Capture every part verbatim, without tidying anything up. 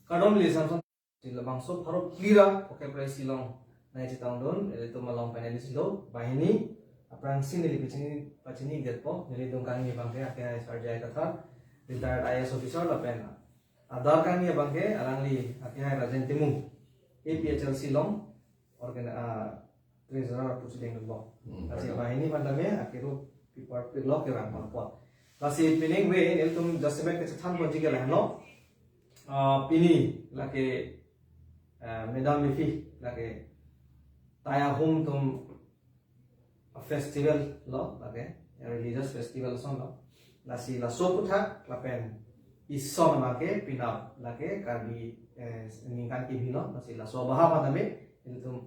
Kardom neli Samson, si labangso pharo phli ra Pocket Prize Shillong nangchetongdun, ilitum along panelist lo, banghini aphrangsi neli pachini, pachini detpo, nelitum kangni abangke akehai Sir J I Kathar, retired I A S officer lapen adar kangni abangke alangli akehai Rajen Timung, A P H L C along organ-, ah, treasurer pusi dengdunbom. Hmm, Lasi betul. Banghini aphan tame akiru paper pilok kerang pangpon. Lasi pining ve nelitum jasemet kachethan ponji ke lahenlo. Ah, pini lake, ah, Madam Mefi lake Tai Ahum atum festival lo lake, religious festival ason lo. Lasi laso aphuthak lapen ison abangke penap lake Karbi, eh, ningkan kimi lo. Lasi laso abahap tame nelitum,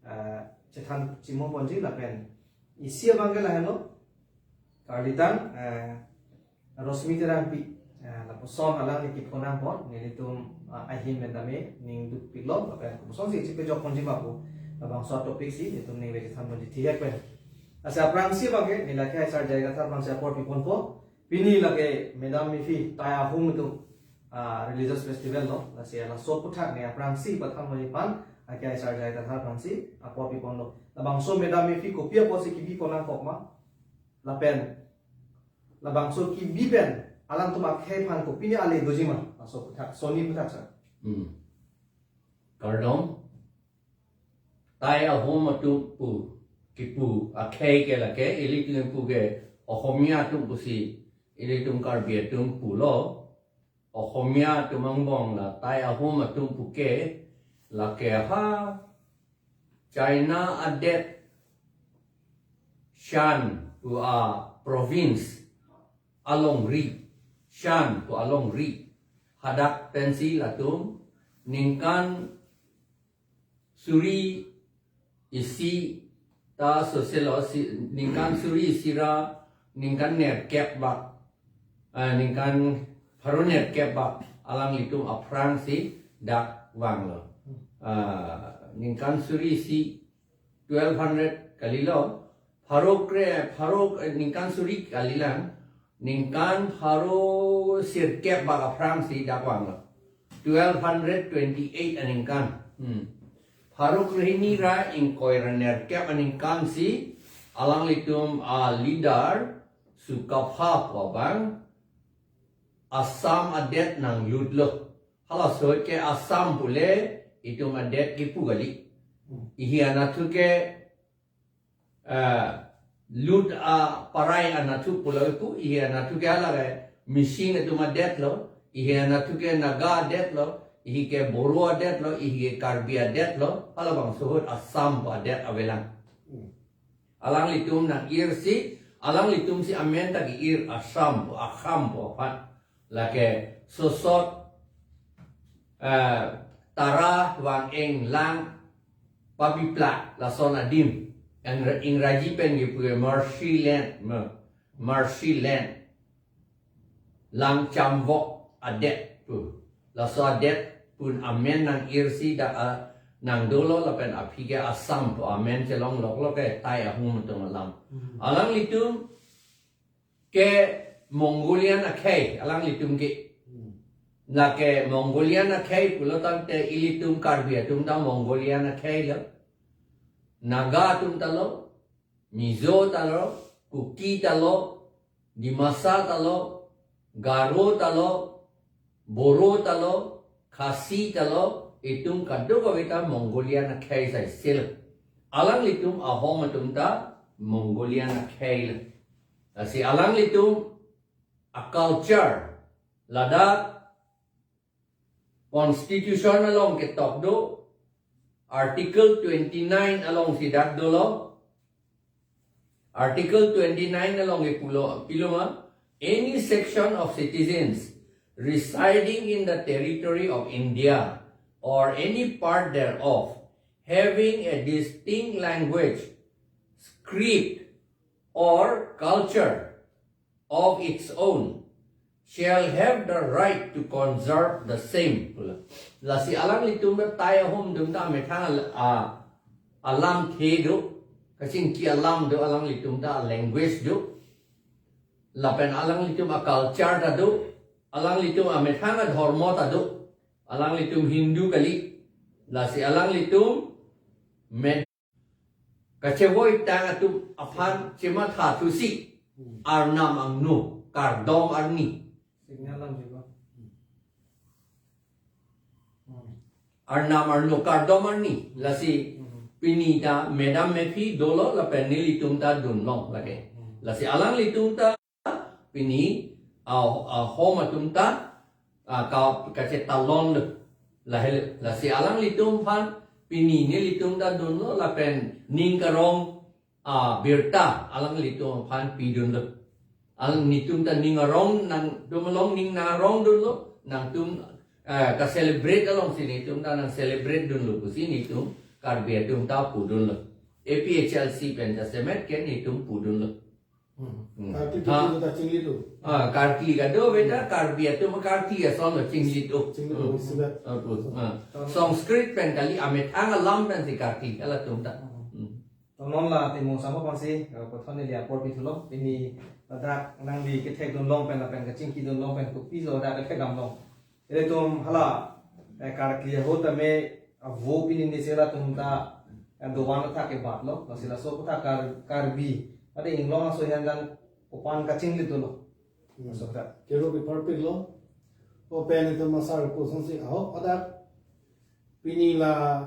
eh, chethan chimong ponji lapen isi abangke lahenlo. Karlitang, eh, Rosmi Terangpi, eh, lapuson alangli kiphonangpon, nelitum, ah, ahin pen tame ning dukpiklo, lapen kopuson si chepejok ponji ma pu, labangso topic si nelitum ning ve chethan ponji thihek pen. Lasi aphrangsi abangke, neli akehai Sir J I Kathar aphansi apor piponpo, pini lake Madam Mefi Tai Ahum atum, ah, religious festival lo, lasi laso aphuthak neli aphrangsi pathan ponji aphan, akehai Sir J I Kathar aphansi apor piponlo. Labangso Madam Mefi kopi apotsi kibi ponnangkok ma, lapen labangso kibi pen alangtum akhei aphan kopine ale doji ma, laso aphuthak, soni aphuthak sir. Hmm. Kardom. Tai Ahum atum pu kipu akhei ke lake, ilitum pu ke Ohomia atum pusi, ilitum Karbi atum pulo. Ohomia atum angbong la Tai Ahum atum pu ke lake ha China adet Shan pu a province alongri, Shan pu alongri, hadak pensi latum ningkan suri isi ta soselo si, ningkan suri isi ra ningkan nerkep bak, ah, ningkan pharo nerkep bak alanglitum aphrangsi dak vanglo. Ah, ningkan suri isi twelve hundred kalilo, pharo kre, pharo, eh, ningkan suri kalilang, ningkan pharo sirkep bak aphrangsi dak vanglo. Twelve hundred twenty-eight aningkan. Hmm. Pharo krehini ra ingkoi ra nerkep aningkansi alanglitum a leader Sukapha pu abang Assam adet nanglutlo. Halaso ke Assam pule itum adet kipu kali. Ihi anatthu ke, eh, lut aparai anatthu pulo pu, ihi anatthu ke hala ke Mising atum adet lo, ihi anatthu ke Naga adet lo, ihi ke Boro adet lo, ihi ke Karbi adet lo, halabangso ahut Assam pu adet avelang. Hmm. Alanglitum nang-irsi, alanglitum si amen ta ki-ir Assam pu, Assam pu aphan. Lake sosot, eh, tara vang-eng lang papiplak lason adim. Ing-, Ingraji pen kipu ke Mercy Land, me-, Mercy Land. Lang chamvok adet pu. Laso adet pu amen nang-irsi dak a nangdolo lapen aphi ke Assam pu amen chelong loklo ke Tai Ahum atum alam. Hmm. Alanglitum ke Mongolian akhei alanglitum ke. Hmm. Lake Mongolian akhei pulo tangte ilitum Karbi atum ta Mongolian akhei lo. Naga atum ta lo, Mizo ta lo, Kuki ta lo, Dimasa ta lo, Garo ta lo, Boro ta lo, Khasi ta lo, itum kadokave ta Mongolian akhei saisel. Alanglitum Ahom atum ta Mongolian akhei lo. Lasi alanglitum a culture ladak Constitution along ketok do, Article twenty-nine alongsi dak dolo. Article twenty-nine along ke pulo, piloma, any section of citizens residing in the territory of India or any part thereof having a distinct language, script, or culture of its own shall have the right to conserve the same. Lasi alanglitum ta Tai Ahom atum ta methang al-, a, alamthe do, kachingki alam do, alanglitum ta language do, lapen alanglitum a culture ta do, alanglitum amethang adhormo ta do. Alanglitum Hindu kali. Lasi alanglitum med kachevoi tang atum aphan chematha thusi Arnam angno kardom arni. Signal lang juga. Arnam arno kardom arni. Lasi pini ta medam mephi dolo lapen nelitum ta dunlong lake. Lasi alanglitum ta pini a, ahom atum ta a, ka, kachetalon lo. Lahelo. Lasi alanglitum aphan pini nelitum ta dunlo lapen ning karong a, birta alanglitum aphan pidunlo. Alanglitum ta ning arong nangtum along ning nang arong dunlo, nangtum eh, ka celebrate alongsi netum ta nang celebrate dunlo pusi netum Karbi atum ta pudunlo. A P H L C pen jasemet ke netum pudunlo. Hmm. Hmm. Karkli Ha. Karkli ta chinglit do. Ah, Karkli kado beta Karbi atum Karkli ason lo chinglit do. Chinglit do, Hmm. Sibat. Ah, put. Ah. Sanskrit pen kali amethang alam pensi Karkli halatum ta. Hmm. Hmm. To non la Timung Sangho aphansi, eh, puthot neli apor pithulo, pini ladak nangli kethek dunlong pen lapen kachingki dunlong pen kopi lo dak kethek damlong. Ilitum hala, eh, Karkli ahut tame, avo pini nisi latum ta, eh, dovan athak kebatlo, lasi laso aputhak Kar-, Karbi, pada inglong aso hen dan kopan kachinglit dolo. Hmm. Laso aputhak. Kero bi parpik lo, o pen itum asar kosonsi ahok pada pini la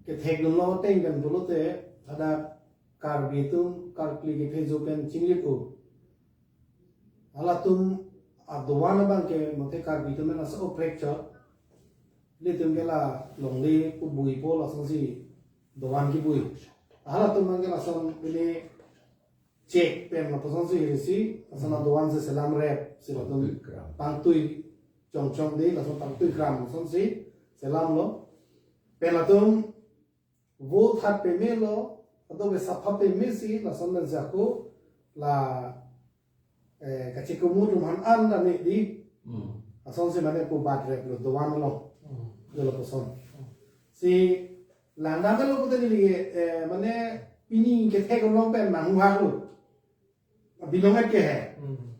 kethek dunlong ateng pen pulote pada Karbi atum Karkli kephejo pen chinglit o. Halatum adovan abang ke mote Karbi atum pen asa oprek chot. Ilitum ke la longle pu buipo lasonsi dovan kebui. Halatum abang ke lason pini chek pen lapuson si hirisi, lason adovan si selam rep, si latum Pangtui kram. Pangtui chongchong de, lason pangtui kram, lasonsi selam lo. Pen latum vo that peme lo, ado ke sapha peme si, lason dan jaku, la, eh, kachikumu atum aphan an dan di, Hmm. Lasonsi mane pu bat rep lo, dovan lo, Hmm. Dolo lapuson. Si, langdam lo pute neli, eh, mane pini kethek along pen nanghuhak lo. Bilonget ke he. Hmm.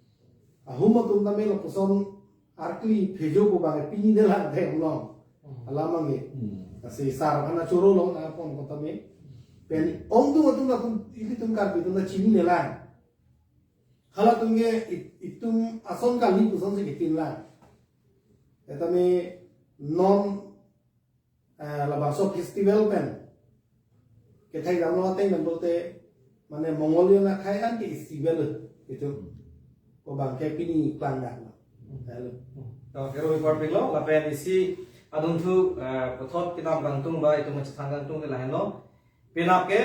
Ahum atum tame lapuson Karkli phejo pu bang pini de lang thek long. Hmm. Alam abang ke. Hmm. Lasi sar aphan choro long na pon kota me. Pen ongdung atum latum ilitum Karbi atum ta chinine lang. Halatum ke it-, itum ason kali pusonsi kitin lang. Etame non eh, labangso festival pen kethek damlong ateng pen pulote mane Mongolian akhai an ke festival itum. Ko bang ke pini klang dak lo. Halo. To kero bi parpik lo, lapen isi adunthu, eh, puthot kedam kangtung ba itum kachethan kangtung ke lahenlo. Penap ke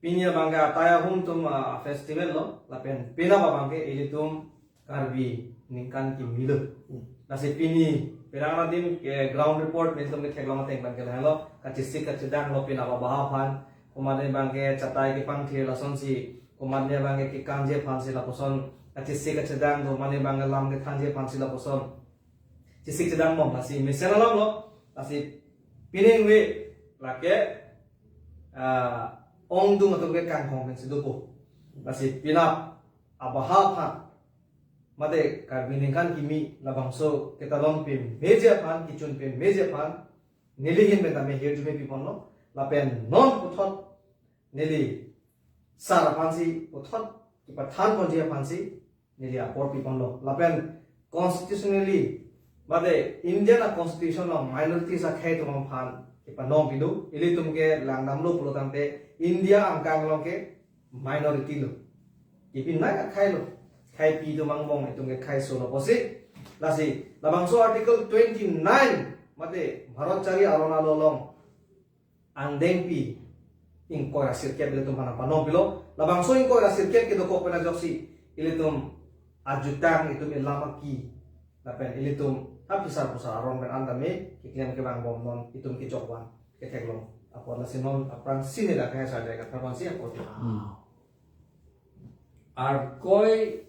pini abang ke atai ahum atum, ah, festival lo, lapen penap abang ke ilitum Karbi ningkan kimi lo. Hmm. Lasi pini penang adim ke ground report nelitum ketheklong ateng pen ke lahenlo, kachesik kachedang lo penap abaha aphan, komatne abang ke chatai kepangthir lasonsi, komatne abang ke kekangji aphansi lapuson, kachesik kachedang lo, mane abang ke lam kethangji aphansi lapuson chesik chedang bom, lasi mesen alam lo, lasi pining ve lake, ah, ongdung atum ke kanghong pensi dopo. Lasi penap abaha aphan, mate Karbi ningkan kimi labangso ketalon pemeji aphan, kechun pemeji aphan, neli ahin pen tame hirjume piponlo, lapen non puthot neli sar aphansi, puthot kepathan ponji aphansi, neli apor piponlo. Lapen constitutionally, mate Indian a constitution along minorities akhei atum aphan kepanong pido, ilitum ke langdamlo pulo tangte India angkang along ke minority lo. Kipi nai akhei lo. Khei pi atum angbong itum ke khei solo pusi. Lasi, labangso article twenty-nine, mate Bharat chari aron alo along angdengpi ingkoi ra sirkep ilitum aphan panong pilo. Labangso ingkoi ra sirkep kedokok pen ajoksi ilitum ajutang, itum ilam aki, lapen ilitum aphisar pusar aron pen an tame keklem kevang bom non itum kejok van ketheklong apot. Lasi non aphrangsi neli dak hai saja kata aphansi apot. Hmm. Arkoi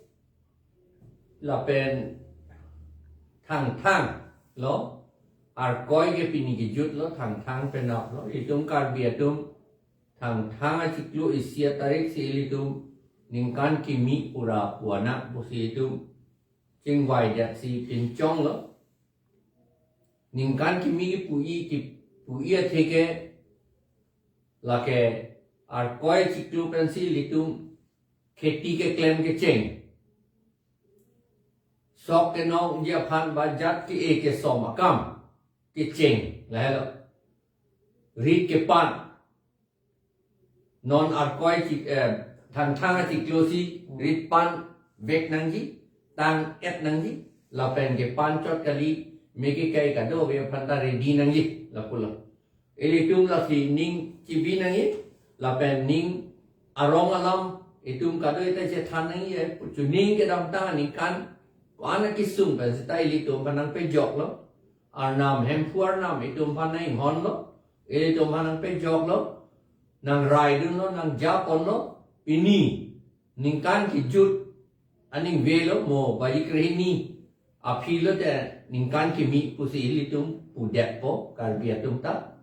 lapen Thangthang lo, Arkoi ke pini kejut lo, Thangthang penap lo, itum Karbi atum Thangthang achiklo isi atarik si ilitum ningkan kimi pura puanak pusi itum chingvai dak si pinchong lo. ningkan kimi kipu-i, kipu-i athe ke lake arkoi chiklo pensi ilitum kheti keklem kecheng, sok kenongji aphan ba jat ke-e kesom akam kecheng lahelo. Rit kepan, non arkoi chik, eh, Thangthang achiklo si rit pan vek nangji, tang et nangji, lapen kepan chot kali, me kekai kadokave aphan ta ready nangji, lapulo. Ilitum lasi ning chibi nangji, lapen ning arong alam itum kadokave ta chethan nangji, eh, chuning kedamtang aningkan ko-an akesung pen seta ilitum aphan nangpejoklo. Arnam, Hemphu arnam itum aphan nanginghonlo, ilitum aphan nangpejoklo, nangraidunlo, nangjaponlo, pini ningkan kejut aning avelo, mo baji krehini aphi lote ningkan kimi pusi ilitum pudetpo Karbi atum ta.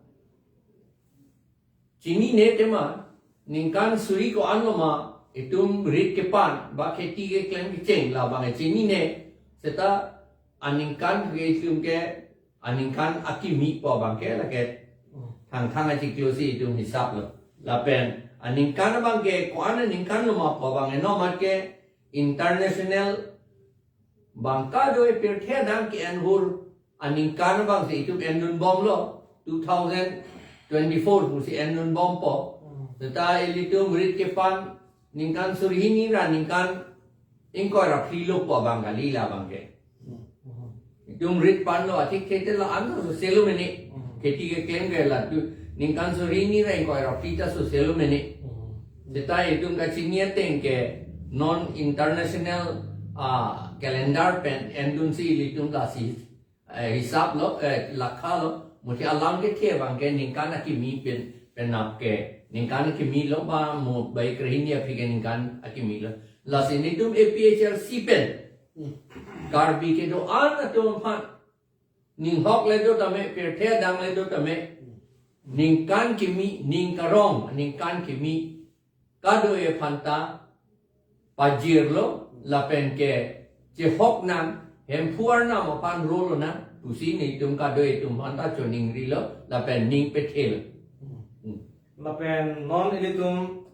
Chinine tema, ningkan suri ko-anlo ma itum rit kepan ba kheti keklem kecheng, labang chinine, seta aningkan ke itum ke, aningkan akimi pu abang ke lake Thangthang achiklo si itum hisaplo. Lapen aningkan abang ke ko-an aningkanlo ma pu abang, eno mat ke international bang kadokave pirthe adang ke-en hur aningkan abang si itum endunbomlo, two thousand twenty-four pusi endunbompo. Seta ilitum rit kepan ningkan suri hini ra ningkan ingkoi ra phli lo pu abang kali labang ke. Itum rit panlo athik khete la an ta soselo mene. Kheti keklem ke la tu ningkan suri hini ra ingkoi ra phli ta soselo mene. Seta itum kachini ateng ke non international, ah, calendar pen endunsi ilitum lasi, eh, hisaplo, eh, lakhalo, muthi alam kethe abang ke ningkan akimi pen, penap ke ningkan akimilo ba mo baji krehini aphi ke ningkan akimilo. Lasi nelitum A P H L C pen Karbi kedo-an atum aphan, ninghok le do tame, pirthe adang le do tame, ningkan kimi, ning karong, ningkan kimi kadokave aphan ta pajirlo, lapen ke chehok nang, Hemphu arnam aphan rolo nang pusi nelitum kadokave atum aphan ta choningrilo, lapen ning pethelo. Hmm. Lapen non ilitum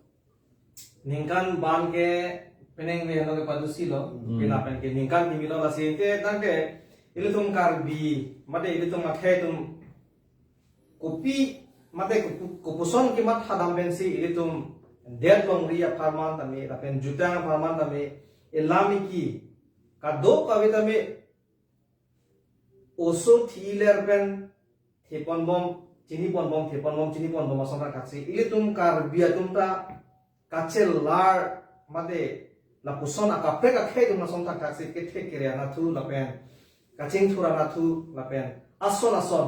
ningkan ban ke penang ve helo ke padusilo, Hmm. pina pen ke ningkan kimilo, lasi ke tangte ilitum Karbi, mate ilitum akhei atum kopi, mate kopu-, kopuson kematha dam pensi ilitum det longri apharman tame, lapen jutang apharman tame, elam iki kadokave tame oso thi-iler pen theponbom, chiniponbom, theponbom, chiniponbom ason thakthak si ilitum Karbi atum ta kachelar mate lapuson akaprek akhei atum ason thakthak si kethek kere anatthu lapen kachingthur anatthu lapen ason ason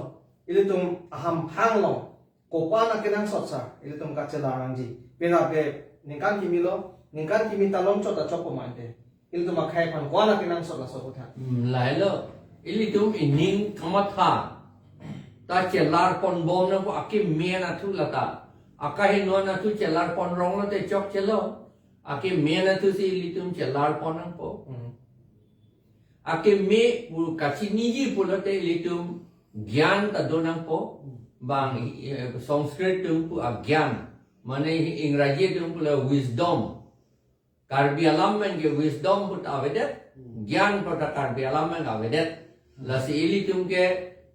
ilitum ahamphang along kopi-an akenangsot sa ilitum kachelar nangji. Pina ke ningkan kimilo, ningkan kimi ta longchot ta chokpo mante. Ilitum akhei aphan ko-an akenangsot laso aphuthak. Hmm, lahelo. Ilitum ining kamatha ta chelarponbom nangpo, akeme anatthu lata. Akaheno anatthu chelarpon ronglo te chokchelo. Akeme anatthu si ilitum chelarpon nangpo. Hmm. Akeme pu kachiniji pulote ilitum gyan ta do nangpo. Bang, eh, Sanskrit atum pu agyan. Mane Ingraji atum pulo wisdom. Karbi alam pen ke wisdom pu ta avedet, Hmm. gyan pu ta Karbi alam pen avedet. Lasi ilitum ke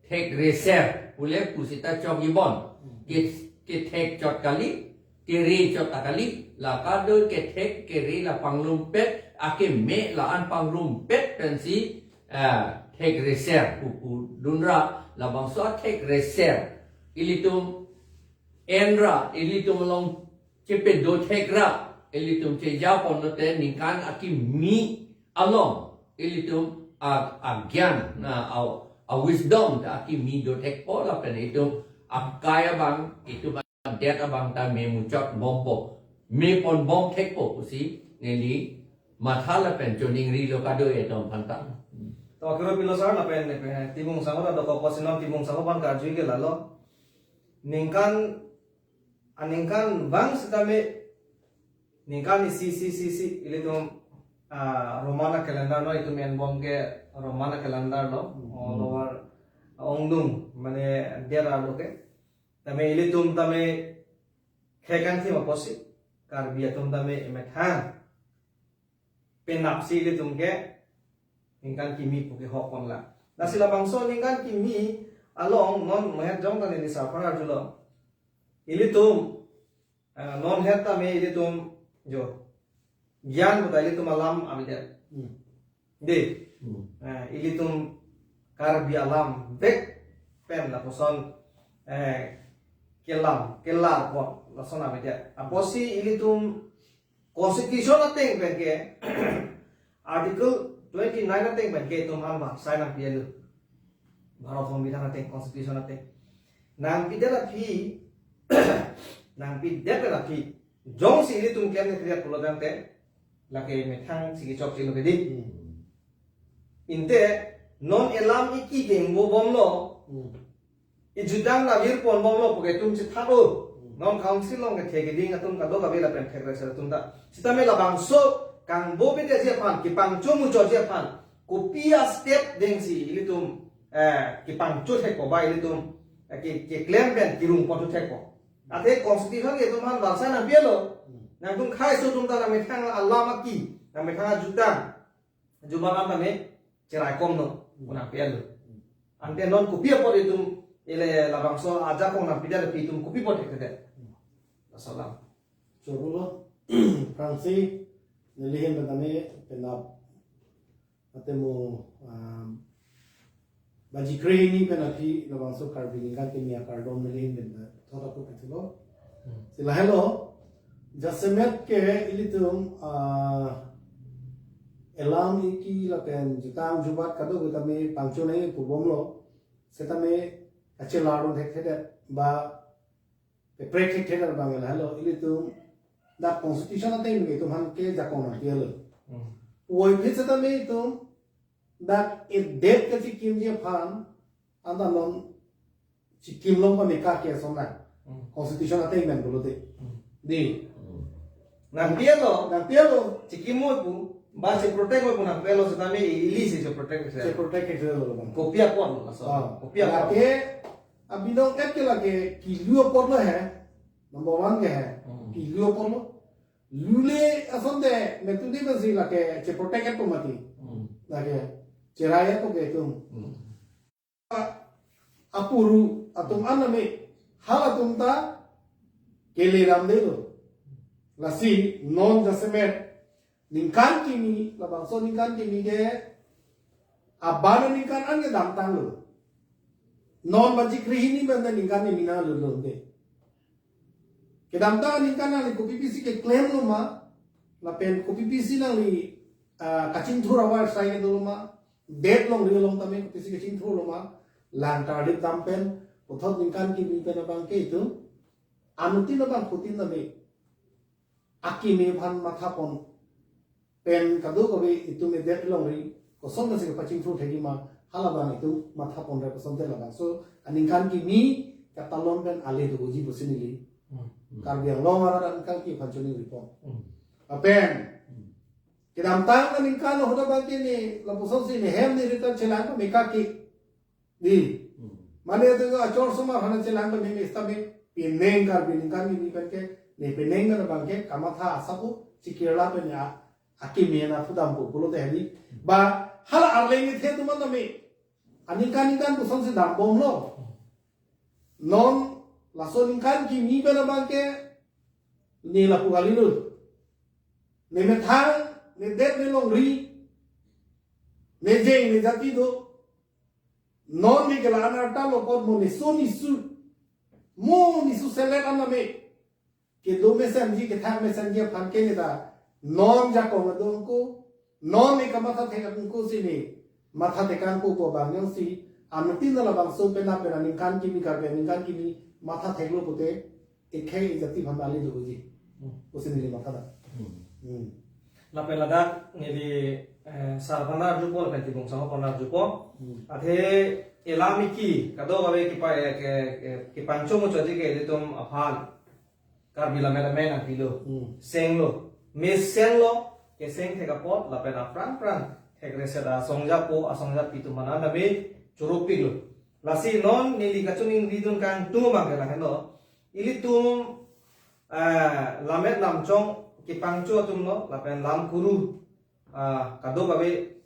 thek reser pule pusita chokji bon. Hmm. Ke, kethek chot kali, kere chot ta kali, la kadokave kethek kere la panglumpet, akeme la-an panglumpet pensi, eh, thek reser pu pudunra, labangso thek reser ilitum enra, ilitum along chepedothekra, ilitum chejapon lote ningkan akimi along ilitum a, agyan, na, a, a wisdom ta akimi dothekpo lapen itum akai abang, itum adet abang ta memuchotbompo, meponbomthekpo pusi neli matha lapen choningrilo kadokave atum aphanta. To, akiro pilo sir, lapen, eh, Timung sangho ta dokok, kosinam Timung sangho aphan karju ke lalo. Ningkan, aningkan vang sitame, ningkan isi, isi, isi, isi, ilitum, ah, Roman a-calendar lo, itum enbom ke Roman a-calendar lo, Hmm. all over, ongdung, mane der arlo ke. Tame ilitum tame khei kangthim apotsi Karbi atum tame emethang penapsi ilitum ke ningkan kimi pu kehok ponlang. Lasi labangso ningkan kimi along non mehet jong ta neli sarphan arjulong. Ilitum, eh, non het tame ilitum jo gyan puta ilitum alam avedet. Hmm. Dei. Hmm. Eh, ilitum Karbi alam vek pen lapuson, eh, kelam, kelar pon lason avedet. Apotsi ilitum Constitution ateng pen ke Article twenty-nine ateng pen ke itum aphan ba sai nangpi alo. Bharat Samvidhan ateng, Constitution ateng. Nangpidet aphi, nangpidet aphi. Jongsi ilitum klemkledet pulo tangte, lake methang si kechokche lo ke dei. Hmm. Inte non elam iki ke ingbo bomlo. Hmm. Ijutang navir pon bomlo pu ke itum chethap-o. Hmm. Non council along kethe keding atum kadokave lapen thekre sel atum ta. Sitame labangso kangbo bidetji aphan, kepangcho muchotji aphan, kopi a-step dengsi ilitum, eh, kepangcho thekpo ba ilitum, eh, ke, keklem pen kerung pon thekpo. Athe Constitution ke itum aphan ba sai nangpi alo. Hmm. Nangtum khei aso atum ta nangmethang alam aki, nangmethang ajutang jubat an tame cherai komnon, hmm, pu nangpi alo. Hmm. Ante non kopi apot itum, ile labangso ajakong nangpidet aphi itum kopi apot thekthedet. Hmm. Wassalam. Chorolo, aphrangsi neli ahin pen tame penap atemo, um, baji krehini pen aphi labangso Karbi ningkan kimi akardom neli ahin pen ta thot ako pithulo. Hmm. Si lahelo, jasemet ke ilitum, ah, elam iki lapen jutang jubat kadokave tame pangcho nangji pu bomlo. Setame kachelar un thekthedet ba kaprek thekthedet abang lahelo, ilitum dak Constitution ateng ke itum aphan ke jakong nangpi alo. Hmm. Puvoiphit setame itum dak edet kachikimji aphan anta non chikim long pame kake ason nang. Hmm. Constitution ateng pen pulote. Hmm. Dei. Hmm. Nangpi alo, nangpi alo. Chikimvoi pu, ba che-protect voi pu nangpi alo setame ili si che-protect se. Che-protect se lo bang. Kopi apot lo, so. Ah. Kopi apot. Lake abinong et ke lake kilu apot lo he. Number one ke he. Hmm. Kilu apot lo. Lule asonte metu di pensi lake che-protect et pu mati. Hmm. Lake cherai et pu ke itum. Hmm. Apuru atum an tame halatum ta keleramdelo. Lasi non jasemet ningkan kimi, labangso ningkan kimi ke aban aningkan an kedamtanglo. Non baji krehini pen ta ningkan kimi nanglo londe. Kedamtang aningkan nangli kopipisi keklemlo ma, lapen kopipisi nangli, ah, kachingthur avar sai kedo ma, det longri along tame kopisi kachingthurlo ma, lang tarlip dam pen, puthot ningkan kimi pen abang ke itum, anuttin abang phutin tame, akimi aphan matha pon pen kadokave itum edet longri, koson si kepachingthur thekji ma, halabang itum matha pon re koson te labangso aningkan kimi katalon pen ale doji pusi neli. Hmm. Karbi Anglong arat aningkan kimi aphan choningri pon. Hmm. Lapen, hmm, kedamtang aningkan lo hoda bangke ne, lapuson si ne hem ne rita chelang pame kake. Dei. Hmm. Mane tu achor somar hana chelang pame ne sitame penang Karbi ningkan kimi pen ke, ne penang kan bangke kamatha asap pu chikirla pen ya akimi na pudam pu pulote hedi. Ba hala arleng ithe atum an tame aningkan ningkan pusonsi dambomlo. Non laso ningkan kimi pen abangke ne lapu kalilo. Ne methang, ne det, ne longri, ne jeng, ne jati do. Non ne kela-an arta lo apot mo nisu nisu, mo nisu selet an tame kedo mesenji, kethak mesenji aphan ke ne ta non jakong adung ko, non ne kamatha thek adung ko si ne matha thekang ko pu abang jongsi anuttin labangso penap pen aningkan kimi, Karbi aningkan kimi matha theklo pute ekhei ejati aphan ale doji. Hmm. Pusi neli matha dak. Hmm. Hmm. Lapen ladak neli, eh, sar aphan arjupo lapen Tibong Sangho aphan arjupo. Hmm. Athe elam iki kadokave kepa-, eh, ke, ke, kepangcho muchotji ke ilitum aphan Karbi lame lame nangpilo. Hmm. Senglo. Mesenlo, keseng thek apot lapen aphrang phrang thekre seta asong japo, asong japi atum aphan tame choro piklo. Lasi non neli kachiningridun kangtung abang ke lahenlo. Ilitum, eh, lammet lamchong kepangcho atumlo, lapen lam kuru, ah, kadokave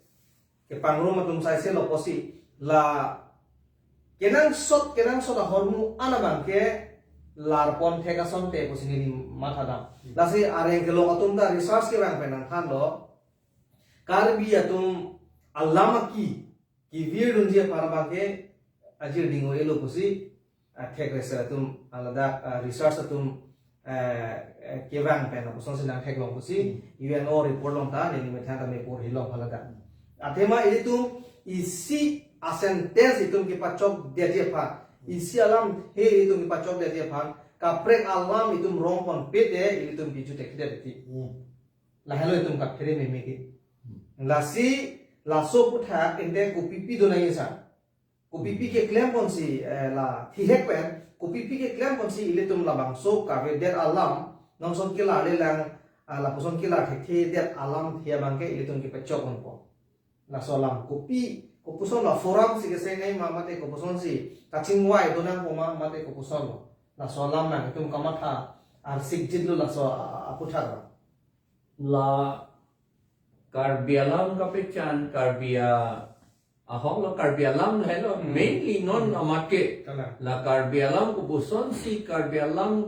kepangrum atum saiselo pusi, la kenangsot, kenangsot ahormu an abang ke larpon thek asonte pusi neli mathadam. Lasi areng kelong atum ta research kevang pen nangthanlo. Karbi atum alam aki kevirdunji aphan abang ke ajir ding-o-elo pusi, ah, thek research atum, ah, ladak, ah, research atum, eh, eh, kevang pen apusonsi nangtheklong pusi, U N O report along ta neli methang ta mepor hilong haladak. Athema ilitum isi a-sentence itum kepachokdetji aphan, isi alamthe itum kepachokdetji aphan, kaprek alam itum rongponpe te ilitum bijut thekthedet ti. Hmm. Lahelo itum kaphere meme ke. Lasi laso aputhak ente kopipi do nangji sa. Kopipi keklemponsi, eh, la thihek pen, kopipi keklemponsi ilitum labangso kavedet alam, nonson kelarle lang, ah, lapuson kelar thekthedet alamthe abang ke ilitum kepachokponpo. Laso alam kopi, kopuson la forum si keseng nangji ma mate kopusonsi kachingvai do nangpo ma mate kopusonlo. Laso alam nangtum kamatha arsikjitlo laso a-, a-, aputhak abang. La Karbi alam kapechan, Karbi a-, ahoklo, Karbi alam lahelo, hmm, mainly non, hmm, amat ke. Kalang. La Karbi alam kopusonsi, Karbi alam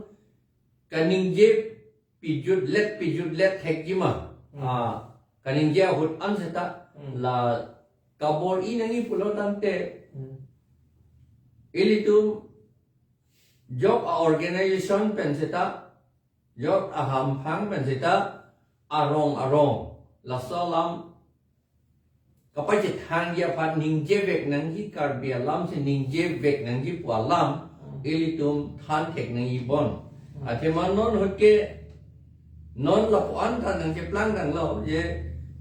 kaningje pijutlet, pijutlet thekji ma. Hmm. Ah, kaningje ahut an seta, hmm, la kabor-i nangji pulo tangte. Hmm. Ilitum jok a-organization pen seta, jok ahamphang pen seta, arong arong laso alam kapachethangji aphan ningjevek nangji, Karbi alam si ningjevek nangji pu alam, hmm, ilitum than thek nangji bon. Hmm. Athema non ahut ke non lapu-an ta nangcheplang tanglo, je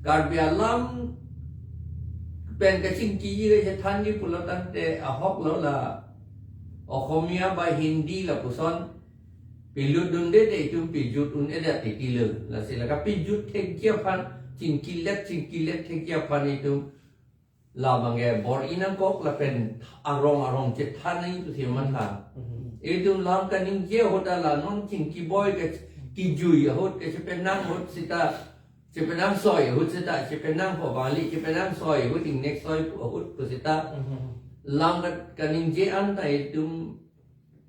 Karbi alam pen kachingkiji kachethanji pulo tangte ahoklo la Oxomiya ba Hindi lapuson pilutdunde te itum pijut un-edet titilo. Lasi la kapijut thekji aphan, chingkilet, chingkilet thekji aphan itum labang ke bor-i nangkok lapen arong arong chethan nangji pusi mantha. Mhm. Itum lam kaningje ahut ala non chingkiboi ke, kijui ahut ke, chepenang ahut seta, chepenang soi ahut seta, chepenang pho bali, chepenang soi ahut, ingnek soi ahut pu seta. Mhm. Lam ka-, kaningje an ta itum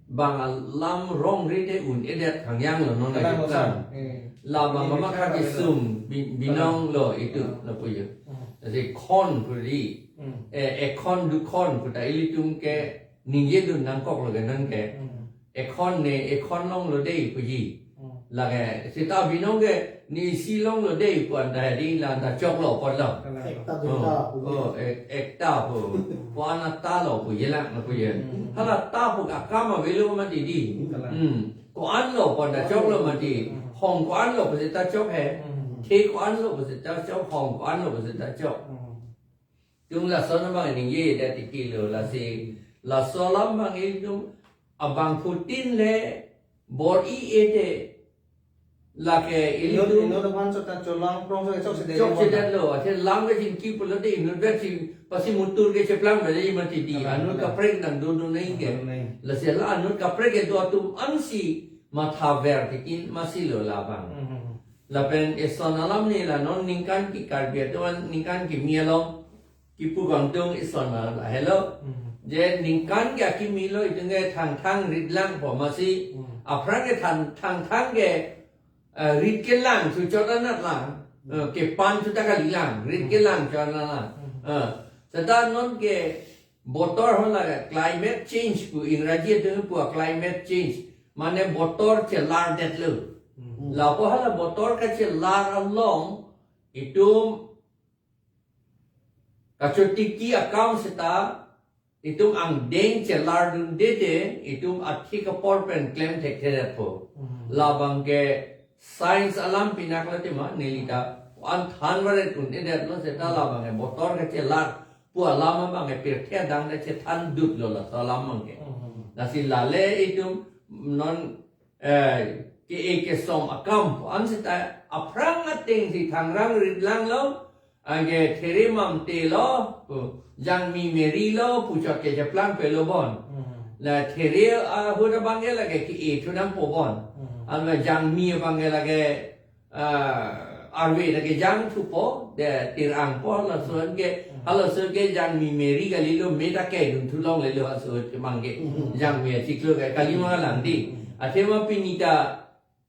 bang alam rong rite un-edet khangyang lo non. Kalang ajo lo klang. San. Eh. Labang ini amat kita kaki ada. Sum bi-, binong lo itu, ah, lapu yo. Hmm. Jadi khon puri. Hmm. Eh, ekhon dukhon pu ta ilitum ke ningjedun nangkok lo ke non ke. Hmm. Ekhon ne, ekhon longlo dei puji. Hmm. Lake seta binong ke ne isi longlo dei pu anta di la anta choklo apotlo. Kalang. Ekta, oh, duita pu. Oh, ek-, ekta pu. Pu anta lo puji lang, lapu yo. Hmm. Hala ta pu akam avelo mati di. Kalang. Hmm. Ko-an lo pu anta choklo mati. Hmm. Hong ko-an lo pu seta chok he. Hmm. The ko-an lo pu seta chok, hong ko-an lo pu seta chok. Hmm. Itum lason abang ningjedet titilo, lasi laso alam abang itum abangphutin le bor-i-e te, lake inut, ilitum inut aphan chot ta cholangprong so chokchedet, chokchedet lo. Athe lam kachingki pulote inutvet si pasi mutur kecheplang bale mati di. Kalang, anut kalang. Kaprek nangdodun nangji ke. Dodun nangji. Lasi la anut kaprek kedo atum ansi mathaver titin masi lo labang. Hmm. Lapen ison alam neli la non ningkan ke Karbi atum an ningkan kimi along kipu kangtung ison alam lahelo. Hmm. Je ningkan ke akimi lo itum ke thangthang ritlang po masi. Hmm. Aphrang ke thang, thangthang ke, eh, rit kelang, suchot anat lang. Hmm. Eh, kepan chuta kalilang, rit, hmm, kelang chot anat lang. Hmm. Eh, seta non ke botor hala climate change pu Ingraji atum pu climate change. Mane botor chelardetlo. Hmm. Lapu hala botor kachelar along itum kachotiki akam seta itum angdeng chelardunde te itum athik apor pen klem thekthedetpo. Hmm. Labang ke science alam pinak lo tema neli ta ko-an than varet un-edetlo seta labang ke botor kachelar pu alam abang ke pirthe adang ta chethandutlo laso alam abang ke. Hmm. Lasi lale itum non, eh, ke-e kesom akam pu an seta aphrang ateng si thangrang ritlanglo, Anke There Mamte lo, pu, Jangmi Mary lo, puchot ke cheplang pelo bon. Hmm. La There ahut abang ke lake ke-e thu nangpo bon. Hmm. Anke Jangmi abang ke lake, ah, arve lake jang thupo, de tirang po, lason ke, Hmm. halason ke Jangmi Mary kalilo, me ta kedun thu longlelo, halason ke abang ke. Hmm. Jangmi achiklo ke, kali ma lang di. Hmm. Athema pini ta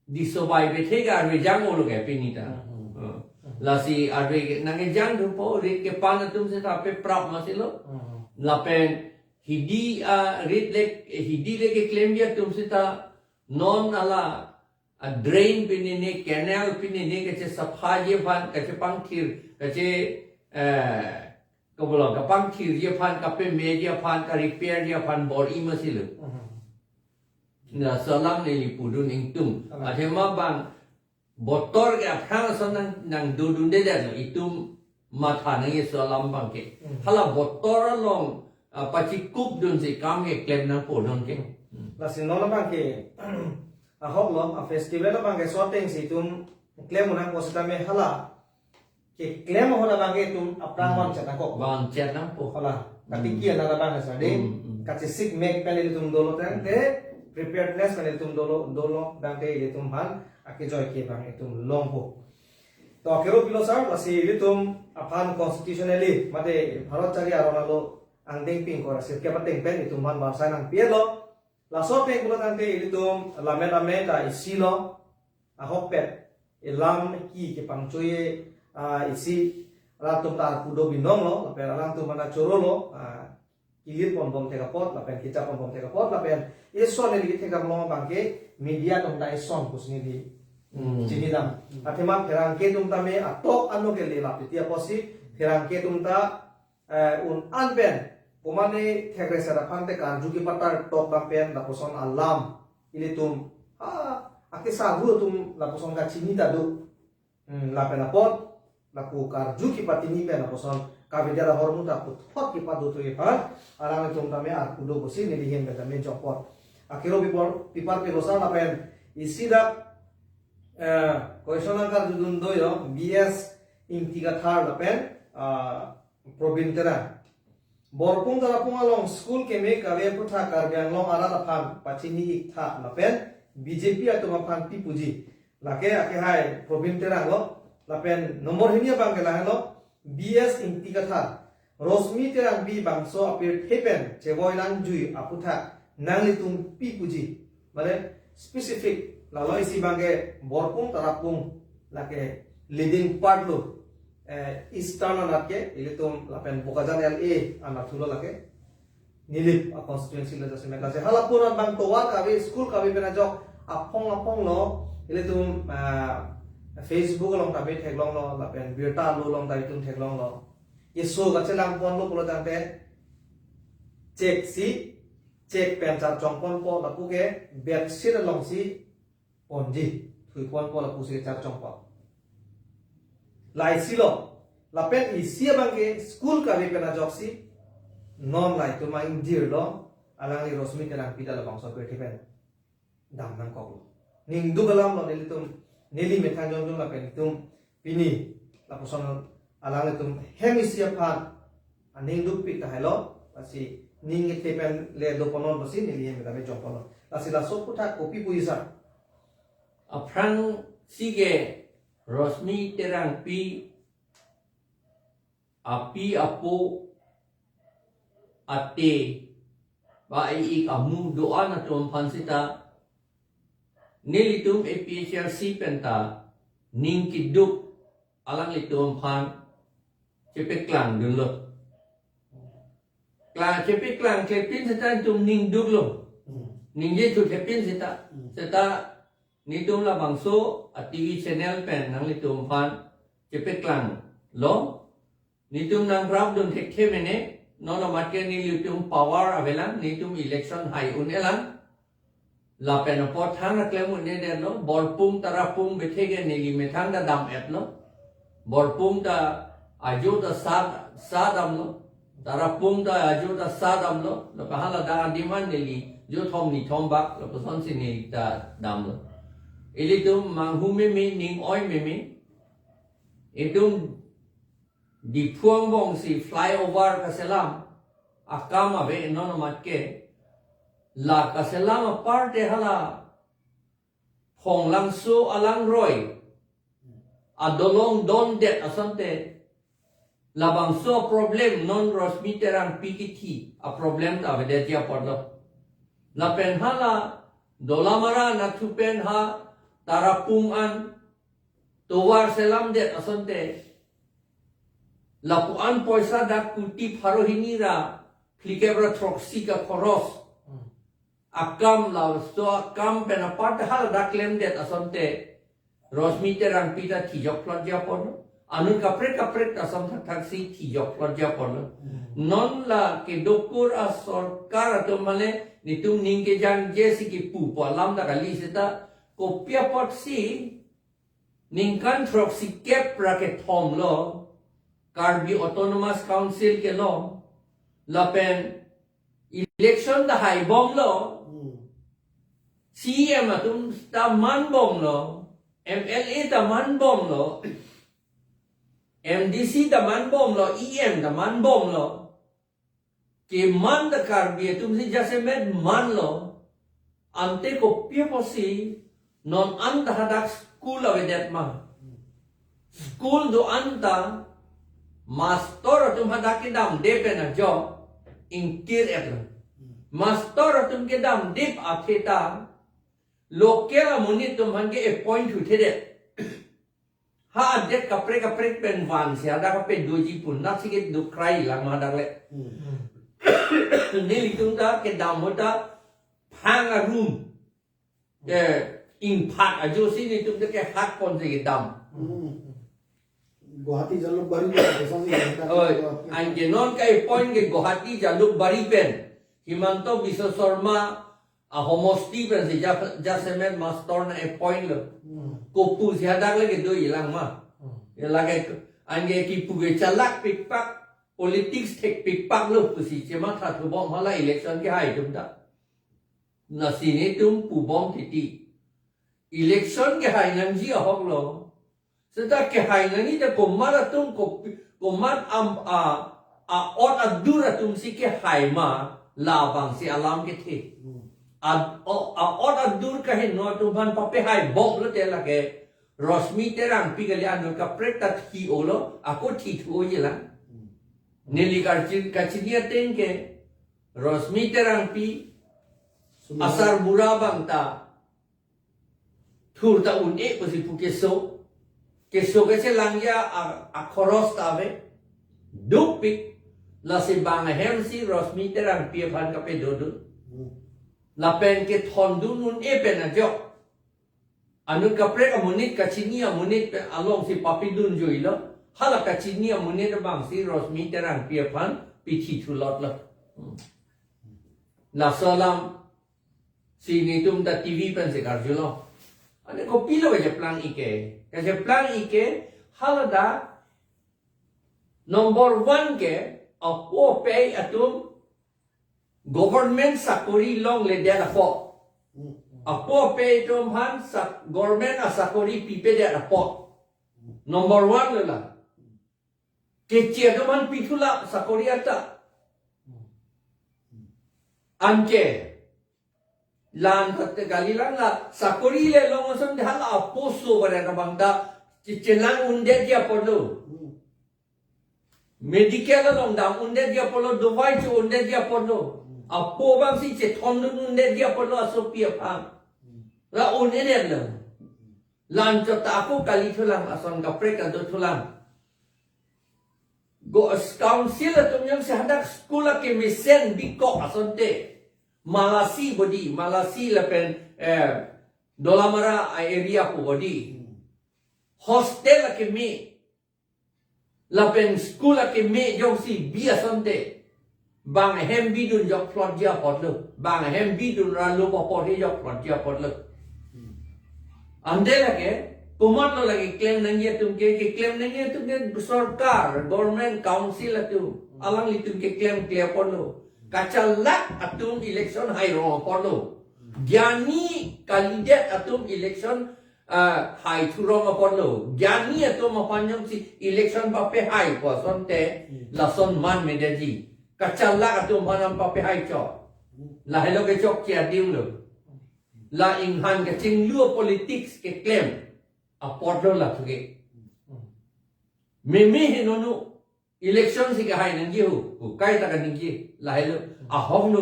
disobai bethe ke arve jang-olo ke pini ta. Hmm. Oh. Lasi arve nangkejang thupo, rit kepan atum seta pe prap masi lo. Hmm. Lapen hidi, ah, rit le, hidi le keklemji atum seta non ala, ah, drain pinine, canal pinine, kachesaphaji aphan, kachepangthir, kache, eh, kabolo, kapangthirji aphan, kapemeji aphan, karepairji aphan bor-i masi lo. Mhm. Laso alam neli pudun ingtung. Amen. Athema bang botor ke aphrang ason nang, nangdodunde det lo, itum matha nangji laso alam abang ke. Hmm. Hala botor along, ah, pachikupdunsi kam keklem nangpo non ke. Hmm. Lasi non abang ke, ahok lo, a festival abang ke shooting si itum klem nangpo sitame hala keklem ahut abang ke itum aphrang Hmm. vangchet nangkok. Vangchet nangpo. Hala, Hmm. katiki anak abang ke sadi, Hmm, hmm. kachesik mek pen ilitum dolo tangte, preparedness pen ilitum dolo, dolo tangte ilitum aphan akejoi ke abang itum longpo. To akero pilo sar, lasi ilitum aphan constitutionally, mate Bharat chari aron alo angdeng pingkor asir ke pateng pen itum aphan varsai nangpi-et lo. Laso ateng pulo tangte ilitum lammet lammet ta isi lo, ahokpet, elam ki kepangchoi, ah, isi, alangtum ta arpu do binong lo, lapen alangtum mana choro lo, ah, kilir ponbom thek apot, lapen kicha ponbom thek apot, lapen ison neli kethek arlo abang ke media atum ta ison pusi neli Hmm. chinidam. Hmm. Athema pherangke atum tame atok ano ke le lapiti apotsi, pherangke atum ta, eh, un-an pen, komane thekre sera aphan te karju kepatar tok dam pen, lapuson alam, ilitum, ah, akesarhu atum lapuson kachini ta do. Hmm, lapen apot, lapu karju kepatini pen lapuson kavedet ahormu ta puthot kepado to epan, alanglitum tame arpu do pusi neli ahin pen tame jokpot. Akero pipor, pipar pilo sar lapen isi dak, eh, question angkar judun do yo, B S Ingti Kathar lapen, ah, Probin Terang. Borpung Tarapung along school keme kave aputhak Karbi Anglong arat aphan pachini-iktha lapen B J P atum aphan pi puji. Lake akehai Probin Terang lo, lapen nombor hini abang ke lahenlo, B S Ingti Kathar, Rosmi Terangpi bangso apirthe pen chevoi nangjui aputhak nanglitum pi puji. Mane specific, lalo isi abang ke Borpung Tarapung lake leading part lo, eh, Eastern anat ke, ilitum lapen Bokajan L A anat thulo lake. Nilip a constituency lo jasemet lasi. Hala pura bang tovar kave, school kave pen ajok aphong aphong lo, ilitum, ah, Facebook along kave theklonglo, lapen birta lo along ta itum theklonglo. Keso kachelang ponlo pulo tangte check si, check pen charchong ponpo, lapu ke bedsheet alongsi ponji, thui ponpo lapusi charchongpo. Laisi lo, lapen isi abang ke school kave pen ajoksi, non la itum ingjir lo, alangli Rosmi Terangpi ta labangso apirthe pen dam nangkoklo. Ning duk alam lo nelitum, neli methang jongjong lapen itum pini, lapuson alanglitum hem isi aphan aning dukpik tahai lo, lasi ning kethe pen le do ponlonpo si neli hem tame jong ponlo. Lasi laso aputhak kopi puji sar? Aphrangsi ke Rosmi Terangpi api apo ate ba e-ik amu do-an atum aphan seta nelitum A P H L C pen ta ning keduk alanglitum aphan chepeklangdunlo. Klang, chepeklangklepin seta itum ning duklo. Hmm. Ningje thutthepin seta. Hmm. Seta netum labangso a T V channel pen nanglitum aphan chepeklanglo. Netum nangrapdun thekthe mene, non amat ke nelitum power avelang, netum election hai un-elang. Lapen apot thangnat klem un-edetlo, Borpung Tarapung bethe ke neli methang ta dam-etlo. Borpung ta ajo ta sa, sa damlo. Tarapung ta ajo ta sa damlo. Lapen hala dak adim an neli jothom nithom bak, lapusonsi neli ta damlo. Ilitum manghu meme, ning oi meme. Itum Diphu angbong si flyover kaselam akam ave non amat ke, la kaselam aparte hala Phonglangso alangroi adolong dondet asonte, labangso problem non Rosmi Terangpi kithi aproblem ta avedet ji apotlo. Lapen hala Dolamara nathu pen ha Tarapung an tovar selamdet asonte, lapu-an poisa dak kuti pharo hini ra phlikep ra throksi kakhoros akam, laso akam pen apart hala dak klemdet asonte, Rosmi Terangpi ta thijokplot ji apotlo. Anut kaprek kaprek ta ason thakthak si thijokplot ji apotlo. Non la kedokur asorkar atum mane netum ning kejangje si kipupo alam ta kali seta, kopi apotsi ningkan throksikep ra kethom lo Karbi Autonomous Council kelong, lapen election ta haibomlo, Hmm. C E M atum ta manbomlo, M L A ta manbomlo, M D C ta manbomlo, E M ta manbomlo. Keman ta Karbi atum si jasemet manlo. Ante kopi apotsi non anta hadak school avedet ma? School do-an ta mastor atum hadak kedamde pen ajok ingkir-etlo. Mastor atum kedamde athe ta local amonit atum aphan ke-appoint thuthedet. Ha adet kaprek kaprek pen vansi hadak kapedoji pu nat si kedukrai lang ma hadak le. Hmm. Nelitum ta kedam ahut ta phang arum, eh, ingphat ajo si netum ta kehakpon si kedam. Hmm. Guwahati Jalukbari pen, kosonsi kita Oi, kita anke non ke-appoint ke Guwahati Jalukbari pen Himanta Biswa Sarma ahomosti pensi ja, jasemet mastor na-appoint lo. Hmm. Kopusi hadak le kedo-i lang ma? Hmm. Ya lake anke kipu kechalak pikpak, politics thek pikpak lo pusi chematha thubom hala election kehai atum ta. Lasi netum pubom titi. Election kehai nangji ahok lo. Seta kehai nangji ta komat atum ko-, komat am, a, a-ot adur atum si kehai ma, labangsi alam kethe. Hmm. A, o, a-ot adur kaheno atum aphan papehaibomlo te lake Rosmi Terangpi kali, anut kaprek ta thi-olo, ako thithu-o je lang. Hmm. Neli karchi-, kachini ateng ke Rosmi Terangpi Sumana. Asarbura abang ta thur ta un-e pusi pu keso. Keso kechelang ya a, akhoros ta ave. Dukpik, lasi bang ahem si Rosmi Terangpi aphan kapedodun. Hmm. Lapen kethondun un-e pen ajok. Anut kaprek amonit, kachini amonit pen alongsi papidun juilo. Hala kachini amonit abang si Rosmi Terangpi aphan pithithulotlo. Hmm. Laso alam si netum ta T V pensi karjulo. Ane kopilo kacheplang-ik ke? Kacheplang-ik ke, hala dak number one ke, apo apei atum government sakori longledet apot. Apo apei atum aphan sak-, government asakori pipedet apot. Number one lo la. Keche atum aphan pithulap sakori anta. Anke la-an ta kali lang la, sakori le long asonte hala apo so bare abang ta che-, chelang undetji apotlo. Medical along dam undetji apotlo, dovai cho undetji apotlo. Apo abang si chethondun undetji apotlo asopi aphan. La un-edetlo. La-an chot ta ako kali thulang, ason kaprek ado thulang. Go-, council atum jongsi hadak school akemesen bikok asonte, Malasi bodi, Malasi lapen, eh, Dolamara a-area pu bodi. Hostel akeme, lapen school akeme jongsi bi asonte, bang ahem bidun jokplotji apotlo. Bang ahem bidun ra lo paporhe jokplotji apotlo. Ante lake, komatlo lake klem nangji atum ke, keklem nangji atum ke sorkar, government, council atum, alanglitum keklemkle apotlo. Kachalak atum election hairong apotlo. Gyani kalidet atum election ah, hai thurong apotlo. Gyani atum aphan jongsi election papehai pu asonte, lason man medaji. Kachalak atum aphan an papehai chot. Lahelo ke chokche adim lo. La inghan kachinglu politics keklem apotlo la thuke. Meme henonu election si kehai nangji ho, ho kaita kaningje, lahelo, ahok no,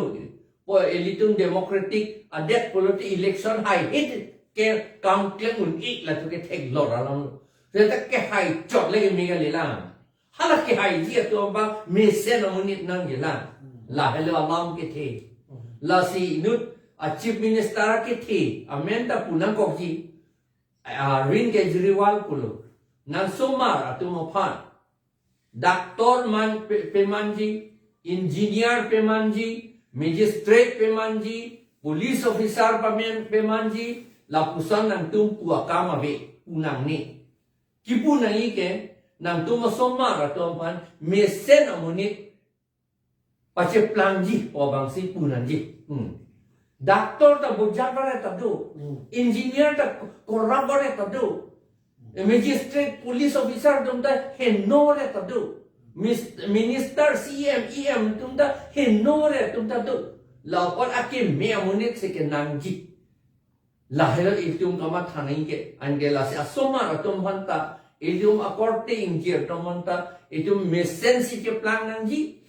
po ilitum democratic adet pulote election hai hit ke kam klem un-e la thuke theklong alam lo. Seta kehai chot le ke mega lelang. Hala kehaiji atum abang mesen amonit nangjelang. Lahelo alam kethe. Lasi inut a Chief Minister kethe, amen ta pu nangkokji, Arvind Kejriwal pulo. Nang osomar atum aphan. Doctor man pe-, pemanji, engineer pemanji, magistrate pemanji, police officer pamen pemanji, lapuson nangtum pu akam ave, pu nangne. Kipu nangji ke, nangtum osomar atum aphan, mesen amonit, pacheplangji, pu abangsi pu nangji. Hmm. Doctor ta bujat vare ta do. Hmm. Engineer ta korap vare ta do. Magistrate, police officer atum ta heno vare ta do. Mis-, minister, C M, E M atum ta heno vare atum ta do. Lapot akeme amonit si kenangji. Lahelo itum kamatha nangji ke, anke lasi osomar atum aphanta, itum akorte ingjir atum aphanta, itum mesen si cheplang nangji,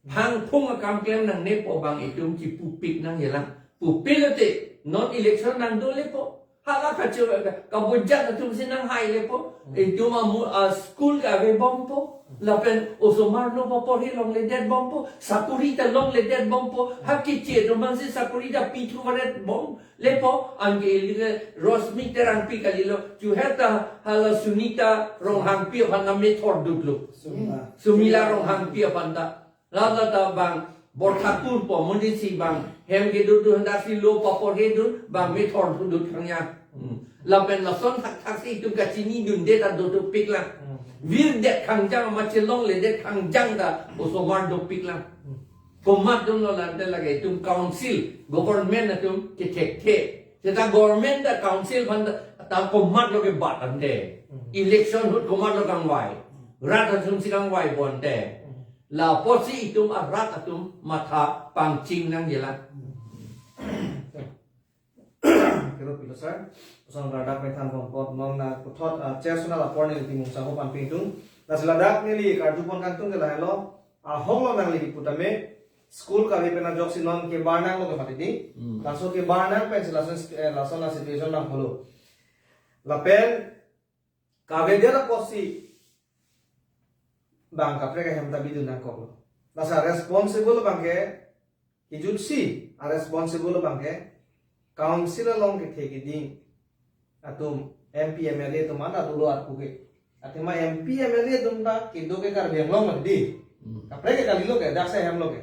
phangphung akam klem nangne pu abang itum chipupik nangjelang. Pupilote, non election nangdo lepo. Hala kacho, kabujat atum si nanghai lepo. Itum amu, a school ke ave bompo. Lapen osomar no paporhi longledet bompo. Sakori ta longledet bompo. Ha keche atum abangsi sakori ta pithu varet bom. Lepo, anke ili ke Rosmi Terangpi kalilo, chuheta hala Sunita Ronghangpi aphan ta methor dutlo. Sumila. Sumila Ronghangpi aphan ta. Lata ta bang, Borthakur pu amonit si bang, hem kedut dun handa si lo paporhi dun, bang methor dut khangya. Hmm. Lapen lason thakthak si itum kachini dunde ta dotupik lang. Hmm. Virdet khangjang ma chelongledet khangjang ta osomar dopik lang. Hmm. Komat dunlo lante lake itum council, government atum kethekthe. Seta government ta council aphan ta, ta komatlo kebat ante. Hmm. Election ahut komatlo kangvai. Rat atum si kangvai bonte. Hmm. Lapotsi itum arat atum matha pangching nangjelang. Kero pilo sir. Osomar ladak methang bongkot non na puthot, ah, chair sona lapor neli Timung Sangho panpingtung. Lasi ladak neli karjupon kangtung ke lahelo. Ahok lo nangli putame. School kave pen ajoksi non kebar nanglo ke mati di. Hmm. Laso kebar nang pensi lason, eh, lason la situation nangkoklo. Lapen kavedet apotsi bang kaprek ahem ta bidun nangkoklo. Lasi responsible abangke kejutsi, a responsible abangke council along kethe keding atum M P M L A atum anta dolo arpu ke. Athema M P M L A atum ta kedo ke Karbi Anglong mati di. Hmm. Kaprek ke kalilo ke, dak se hem lo ke.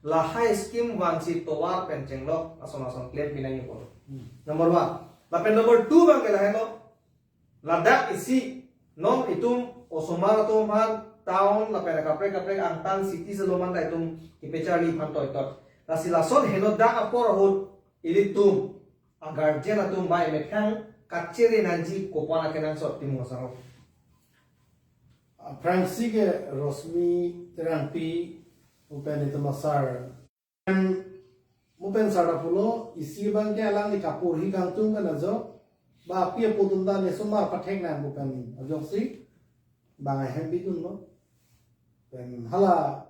Lahai scheme vansi tovar pen chenglok ason ason klem pinangji apot. Hmm. Number one. Lapen number two abangke lahelo. Ladak isi non itum osomar atum aphan town lapen kaprek kaprek angtan city selo manta itum kepacharli aphan toitot. Lasi lason henodak apor ahut ilitum a guardian atum bai methang kachere nangji kopon akenangsot Timung Sangho. Aphrangsi ke Rosmi Terangpi upen itum asar. Mupen sar ta pulo, isi abangke alangli kaporhi kangtung kan ajo, ba api apo atum ta nesomar pathek nang mupen ajoksi, bang ahem bidunlo. Pen hala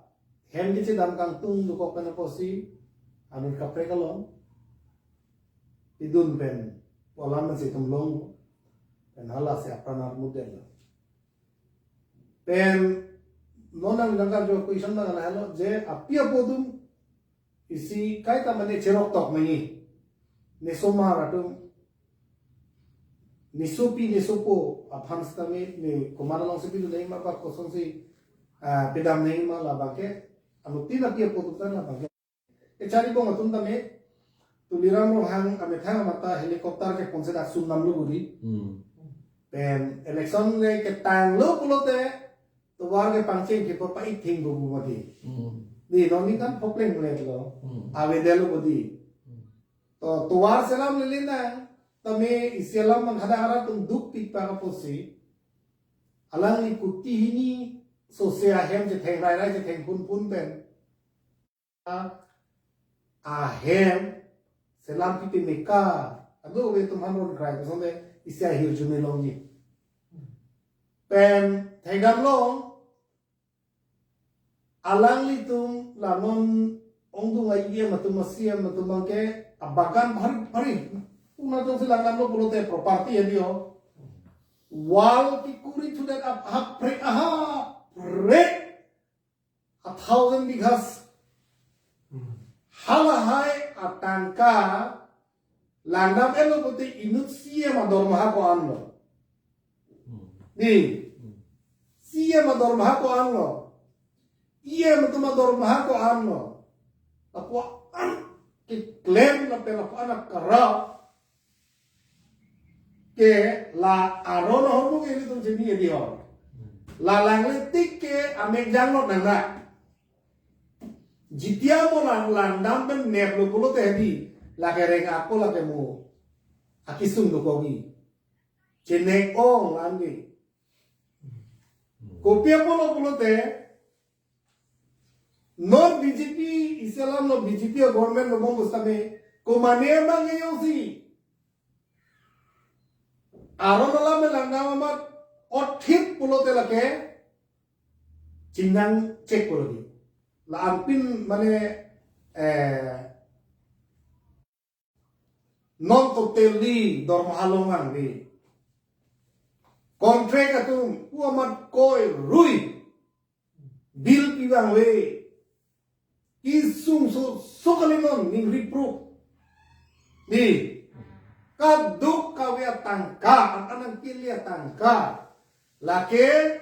hem kechedam kangtung dokok pen apotsi, anut kaprek along, bidun pen, pu alam si itum longlo. Pen halasi apran armut detlo. Pen non nangli nangkarju question abang lahelo je api apo atum isi kaita mane cheroktok nangji. Nesomar atum, nesopi nesopo aphan sitame ne komat alongsi pidun nangji ma ba kosonsi, ah, pidam nangji ma labangke, anuttin api apo atum ta labangke. Kachari bong atum tame, Tuliram Ronghang amethang amata helicopter kepon si dak sundamlo budi. Hmm. Pen election le ketanglo pulote, tovar kepangcheng kepon pa-ithing bubu mati. Hmm. Di, non ni kan phopleng letlo. Hmm. Avedetlo budi. Hmm. To, tovar selam lele nang, Tame isi alam abang hadak arat atum dukpik pa apotsi, alangli kuti hini sose ahem chetheng rairai chetheng phunphun pen ahem selam pipe meka. Ado ve tum hanron krai kosonde isi ahirjume longji. Pen thekdam long, alanglitum la non ongdung a-E M atum a-C E M atum abangke abagan bhari bhari. Una tong si langdamlo pulote property ya dio. Wall kekuri thudet ap hapre aha pre a thousand bighas. Halahai atangka langdam-etlo pulote inut C E M adormaha ko-anlo. Di. C E M adormaha ko-anlo. E M atum adormaha ko-anlo. Lapu-an keklem lapen lapu-an akarap ke la aron ahormu ke ilitum chini edi hor. La langle tik ke amek janglo nang na. Jitia mo lang langdam pen neplo pulote di. Lake reng ako lake mo. Akisung do kogi. Chenek ong langdi. Kopi apotlo pulote, non B J P, isi alam lo B J P government lo bom bostame, komane abang ke jongsi aron alam langdam amat othit pulote lake chinang check pulo di. La anpin mane, eh, non totally dormaha longvangve. Contract atum pu amat koi rui bill pivangve. Isung so so kali non ning reproof. Di. Kaduk kave atangka, an anang kili atangka. Lake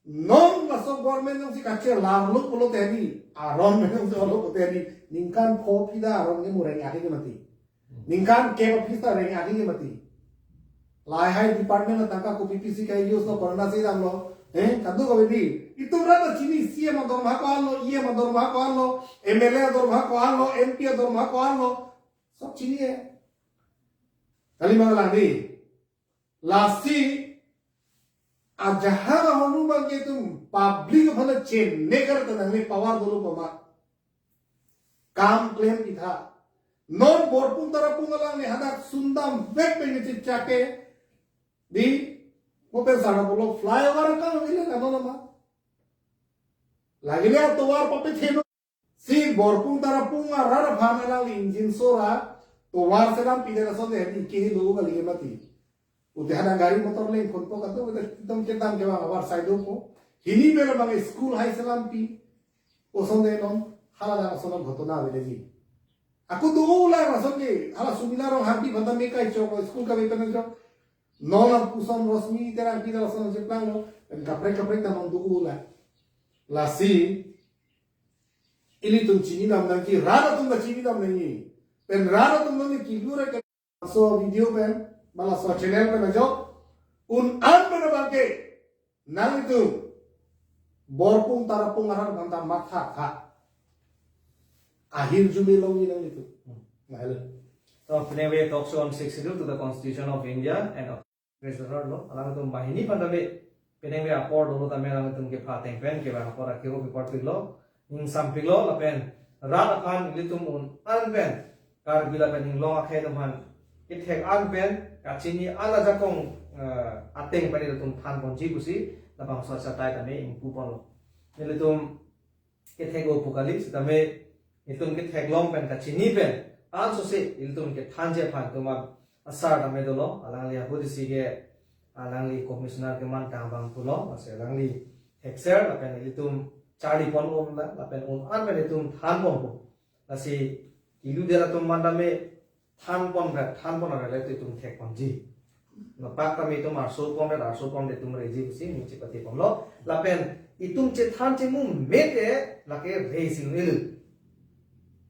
non laso government jongsi kachelarlo pulote di, aron jongsi olo pulote di, ningkan pho pida aron ke mo reng ake ke mati. Ningkan kep aphi ta reng ake ke mati. Lahai department atangka kopi pisi ka-use lo, konatsi damlo. Eh, kaduk kave di. Itum rat ta chini, C E M adormaha ko-anlo, E M adormaha ko-anlo, M L A adormaha ko-anlo, M P adormaha ko-anlo. Sob chini eh. Kali ma langdi. Lasi ajahak ahormu abangke itum public aphan chenek arat ta nangne power dolo pama. Kam klem pitha. Non Borpung Tarapung alangli hadak sundam vek pen nge chechak ke di mo pen sana pulo flyover akam lagile na non ma. Lagile atovar papetheno. Si Borpung Tarapung arat aphan alangli injin sora tovar selam pide lason de di ke lo kali ke mati. Ute hadak gari motor leng phonpo kado ute itum kedam kevang abar side po. Hini bela bang school hai selam pi. Kosonde non hala dak ason ghotona avedeji. Ako do la lason ke hala Sumila Ronghangpi aphan ta me kai chok school kave pen chok. Non lapuson Rosmi Terangpi lason cheplanglo. Kaprek kaprek ta non do la. Lasi ilitum chinidam nangji, rat atum ta chinidam nangji. Pen rat atum nangji kidure ke laso video pen, ma laso channel pen ajok un-an pen abangke nanglitum Borpung Tarapung arat aphan ta matha kha. Ahirjume longji nanglitum. Hmm. Nahelo. So, penang we talk show on Sixth Schedule to the Constitution of India and of Treasurer lo, alangtum banghini aphan tame penang we apor dolo tame alangtum kepha ateng pen kevang apor akiro kepor piklo, ningsam piklo, lapen rat aphan ilitum un-an pen Karbi lapen inglong akhei atum aphan kethek an pen kachini an ajakong, eh, ateng pen ilitum than ponji pusi labangso achatai tame ingpu ponlo. Ilitum kethek o pu kali, sitame itum kethek long pen kachini pen ansose ilitum kethanji aphan itum asar tame dolo, alangli ahut isi ke alangli commissioner keman tang abang pulo, lasi alangli thekser lapen ilitum charli pon un la, lapen un-an pen itum than ponpo. Lasi kilu dela atum man tame than pon ra, than pon ra le itum thek ponji. Lapak tame itum arso pon ra, arso pon ra itum reji pusi ning chepate ponlo. Lapen itum chethan chemu mete lake reji nil.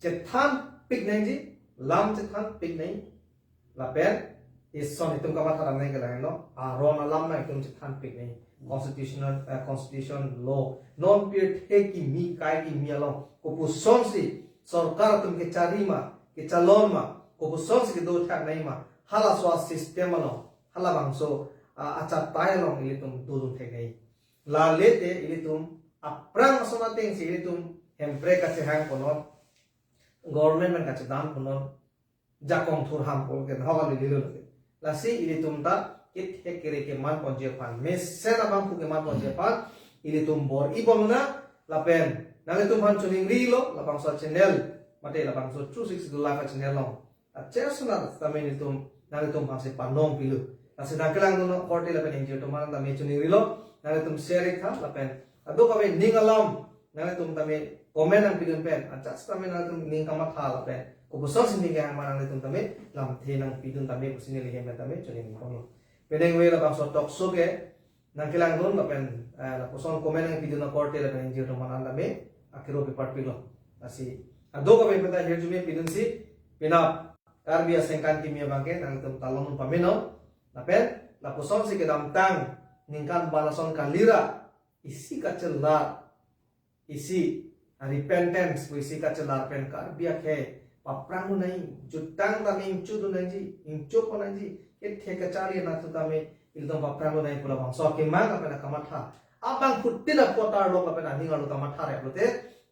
Chethan pik nangji, lam chethan pik nang. Lapen ison itum kamatha dam nang ke lahenlo. Aron alam nang itum chethan pik nang. Constitutional, eh, constitution law. Non pirthe kimi kai kimi along kopusonsi sorkar atum kechari ma, kechalon ma, kopusonsi kedo thak nang ma, halaso a-system along, halabangso, ah, achatai along ilitum dodun theknei. Lale te ilitum aphrang ason atengsi ilitum Hemprek kachehang konon, government pen kachedam konon, jakong thurham ko ke nahok alililo lake. Lasi ilitum ta kethek kere keman ponji aphan, mesen abangphu keman ponji aphan ilitum bor-i bomnang, lapen nanglitum aphan choningrilo, labangso channel, mate labangso two six two live channel along. Ache asonat tame nelitum, nanglitum aphansi panong pilo. Lasi nangkelangdun akorte lapen ingjir atum aphan tame choningrilo, nanglitum share-ik tha, lapen kadokave ning alam nanglitum tame comment nangpidun pen, ajat tame nanglitum ning kamatha lapen kopusonsi ning kehang ma nanglitum tame lamthe nangpidun tame pusi neli hem tame choningri ponlo. Penang ave labangso talk show ke nangkelangdun lapen, eh, lapuson comment nangpidun akorte lapen ingjir atum aphan tame akiro pepar pilo. Lasi kadokave pen ta hirjume pidunsi, penap Karbi aningkan kimi abangke nanglitum ta longdun pamenon. Lapen lapusonsi kedamtang ningkan banason kalira isi kachelar, isi repentance pu isi kachelar pen Karbi akhei paphrang nangji, jutang tame ingchudun nangji, ingchopon nangji, kethek kacharli anatthu tame ilitum paphrang nangji pu labangso akemang lapen akamatha abangphutin apotar lo lapen aning arlo ta matha rep lote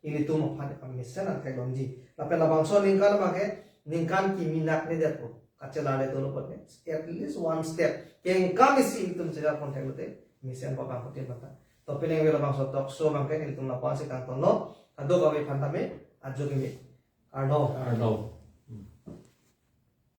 ilitum aphan amesen angthek longji. Lapen labangso aningkan abangke ningkan kimi nakne detpo. Kachelar det lo pon ke, at least one step kengkam isi ilitum chelar pon thek lote mesen abangphutin matha. To penang ave labangso talk show abangke nelitum lapu-ansi kangtonlo. Kadokave aphan tame ajo kimi. Kardom. Kardom.